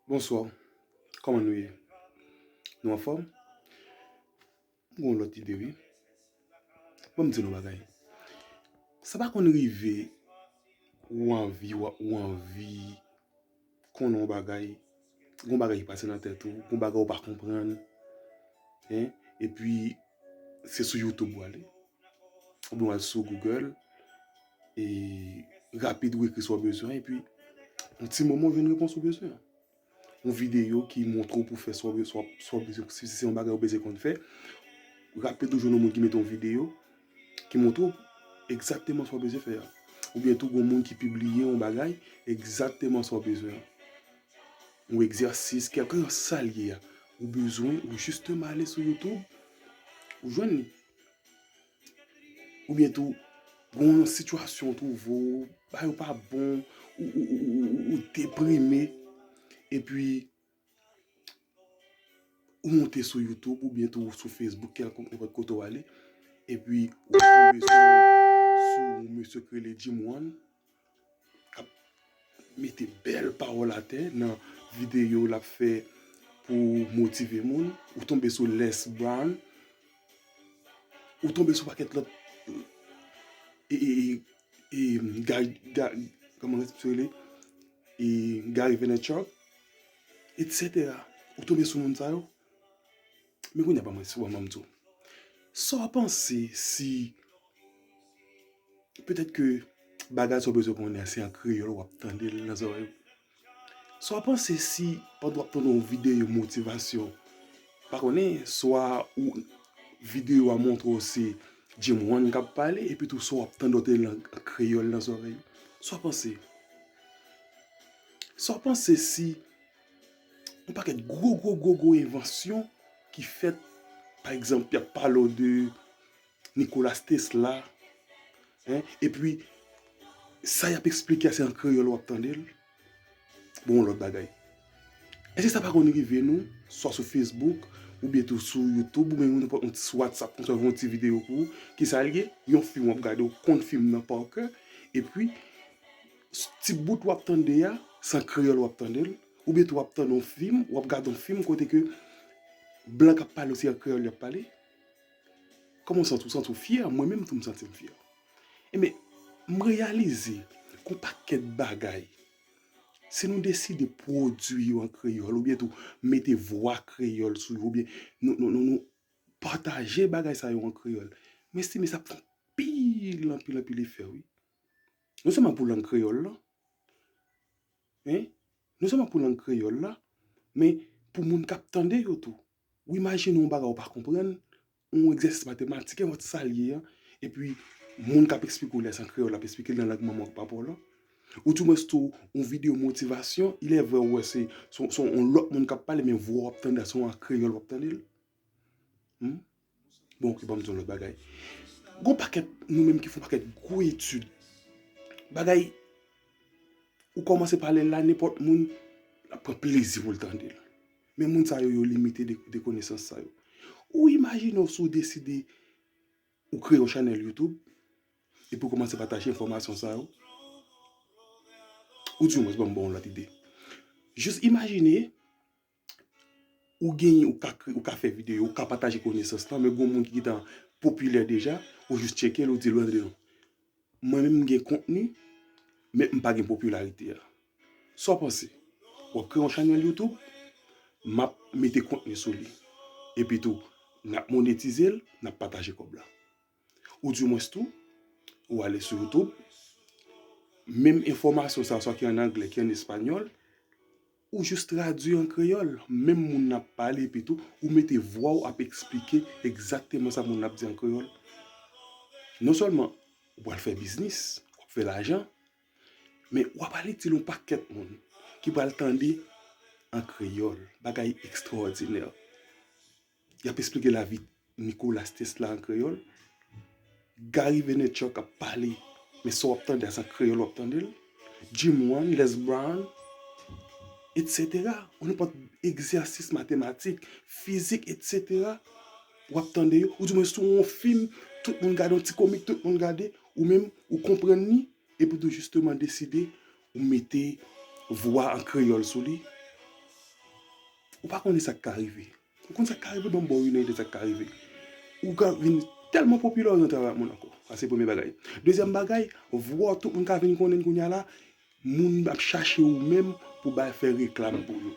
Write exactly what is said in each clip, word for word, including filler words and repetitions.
Bonswa, kòman nou ye? Nou anfòm? M gen yon lòt ide, wi. Ban m di nou bagay. Sa pa konn rive ou anvi, ou anvi konnen yon bagay, gon bagay ki pase nan tèt ou, gon bagay ou pa konprann, en, epi se sou YouTube ou ale, oubyen w al sou Google, e rapid ou ekri sa w bezwen, epi yon ti moman ou jwenn repons ou bezwen an. Yon videyo ki montre w pou fè sa w be-, sa w, sa w bezwen, si, si se yon bagay ou bezwen konn fè, rapid ou jwenn yon moun ki mete yon videyo ki montre w egzakteman sa w bezwen fè a. Oubyen tou, gon moun ki pibliye yon bagay, egzakteman sa w bezwen an. Yon egzèsis, kèlkeswa sa l ye a. Ou bezwen, ou jisteman ale sou YouTube, ou jwenn li. Oubyen tou, gon yon sitiyasyon ou twouve w, bagay yo pa bon, ou, ou, ou, ou, ou deprime, epi ou monte sou YouTube oubyen tou sou Facebook, kèlkonk nenpòt kote w ale, epi ou tonbe sou, sou yon mesye ki rele Jim Wan, k ap mete bèl pawòl atè nan videyo l ap fè pou motive moun. Ou tonbe sou Les Brown, ou tonbe sou pakèt lòt, e, e, e, e, Gary, Ga-, kòman se rele? E, Gary Vaynerchuk, etsetera. Ou tonbe sou moun sa yo. Men kounye a ban mwen, ban mwen di w. Sa w panse si, petèt ke bagay sa w bezwen konnen an, se an kreyòl w ap tande l nan zòrèy ou? Sa w panse si, pandan w ap tande yon videyo motivasyon, pa konnen, swa ou, videyo a montre w se Jim Wan k ap pale, epi tou swa w ap tande w tande l an kreyòl nan zòrèy ou? Sa w panse? Sa w panse si yon pakèt gwo, gwo, gwo, gwo envansyon ki fèt, pa egzanp, y ap pale w de Nicolas Tesla, en, epi sa y ap eksplike a, se an kreyòl w ap tande l. Bon, yon lòt bagay. Èske sa pa konn rive nou, swa sou Facebook, oubyen tou sou YouTube, oubyen nenpòt yon ti WhatsApp, konsa yon ti videyo pou ou, ki sa l ye? Yon fim w ap gade, ou konn fim nan pa kè, epi, ti bout w ap tande a, se an kreyòl w ap tande l, oubyen tou w ap tande yon fim, w ap gade yon fim kote ke blan k ap pale, se an kreyòl y ap pale. Kòman w santi w? Santi w fyè? Mwen menm tou, m santi m fyè. Ebyen, m reyalize gon pakèt bagay, si nou deside pwodui yo an kreyòl, oubyen tou mete vwa kreyòl sou yo, oubyen nou, nou, nou, nou pataje bagay sa yo an kreyòl, m estime sa ap fè anpil, anpil, anpil efè, wi. Non sèlman pou lang kreyòl la, en, non sèlman pou lang kreyòl la, men pou moun k ap tande yo tou. Ou imajine yon bagay ou pa konprann, yon egzèsis matematik, nenpòt sa l ye a, epi moun k ap eksplike w lè se an kreyòl l ap eksplike l nan lang manman w ak papa w lan, ou dimwens tou yon videyo motivasyon, ilèvrè ou wè se, se, se yon lòt moun k ap pale, men vwa w ap tande a, se yon an kreyòl w ap tande l. Hmm? Bon, oke, ban m di w lòt bagay. Gon pakèt nou menm ki fè yon pakèt gwo etid. Bagay, ou kòmanse pale l la, nenpòt moun ap pran plezi pou l tande l. Men moun sa yo, yo limite de, de konesans sa yo. Ou imajine w si w deside ou kreye yon chanèl YouTube, epi w kòmanse pataje enfòmasyon sa yo. Ou dimwens, ban m ba w yon lòt ide. Jis imajine, ou genyen, ou ka kre-, ou ka fè videyo, ou ka pataje konesans lan, men gon moun ki gentan popilè deja, ou jis tcheke l, ou di l, "Tande non. Mwen menm m gen kontni, men m pa gen popilarite a." Sa w panse? W ap kreye yon chanèl YouTube, m ap mete kontni sou li. Epi tou, n ap monetize l, n ap pataje kòb la. Ou dimwens tou, ou ale sou YouTube, menm enfòmasyon sa, swa ki an anglè, ki an espanyòl, ou jis tradui an kreyòl, menm moun nan ap pale, epi tou, ou mete vwa w ap eksplike egzakteman sa moun nan ap di an kreyòl. Non sèlman ou pral fè biznis, w ap fè lajan, men w ap al itil yon pakèt moun ki pral tande an kreyòl, bagay ekstwòdinè. Y ap eksplike lavi Nicolas Tesla an kreyòl. Gary Vaynerchuk ap pale, men sa w ap tande a, se an kreyòl w ap tande l. Jim Wan, Les Brown, etsetera. Ou nenpòt egzèsis matematik, fizik, etsetera. W ap tande yo. Ou dimwens tou yon fim, tout moun gade, yon ti komik, tout moun gade, ou menm, ou konprann li, epi tou jisteman deside ou mete vwa an kreyòl sou li. ou pa konnen sa k ka rive. Ou konn sa k ka rive, ban m ba w youn nan ide sa k ka rive. Ou ka vin tèlman popilè, ou jan travay ak moun ankò. Sa se premye bagay. Dezyèm bagay, vwa w, tout moun ka vin konnen l kounye a la, moun ap chache ou menm pou bay fè reklam pou yo.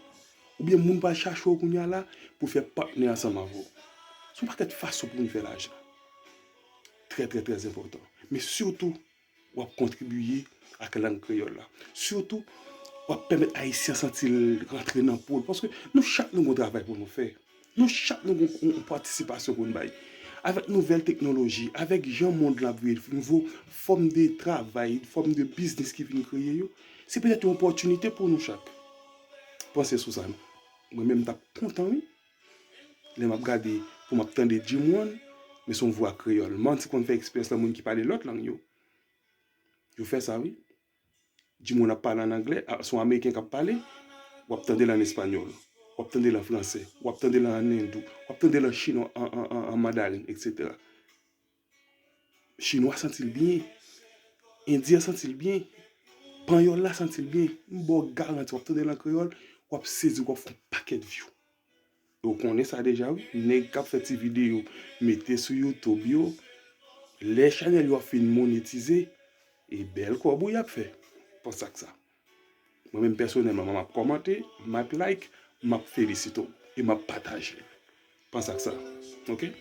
Oubyen moun pral chache w kounye a la pou fè patnè ansanm avè w. Se yon pakèt fason pou nou fè lajan. Trè, trè, trè enpòtan. Men sitou, w ap kontribiye ak lang kreyòl la. Sitou, w ap pèmèt Ayisyen santi l rantre nan po l. Paske nou chak nou gon travay pou nou fè. Nou chak nou gon yon patisipasyon pou n bay. Avèk nouvèl teknoloji, avèk jan mond lan ap vire, nouvo fòm de travay, fòm de biznis ki vin kreye yo, se petèt yon opòtinite pou nou chak. Panse sou sa non. Mwen menm m t ap kontan wi. Lè m ap gade pou m ap tande Jim Wan, men se yon vwa kreyòl. Manti konn fè eksperyans lan moun ki pale lòt lang yo. Yo fè sa wi. Jim Wan ap pale an anglè, a, se yon ameriken k ap pale, w ap tande l an espanyòl, w ap tande l an fransè, w ap tande l an endou, w ap tande l an chinwa, an, an, an, an mandarin, etsetera. Chinwa santi l byen, endyen santi l byen, panyòl la santi l byen. M ba w garanti, w ap tande l an kreyòl, w ap sezi, w ap fè yon pakèt vyou. Ou konnen sa deja wi, nèg k ap fè ti videyo mete sou YouTube yo, lè chanèl yo ap fin monetize, e bèl kòb wi y ap fè. Panse ak sa. Mwen menm pèsonèlman, m ap kòmante, m ap like, m ap felisite w e m ap pataje l. Panse ak sa, oke?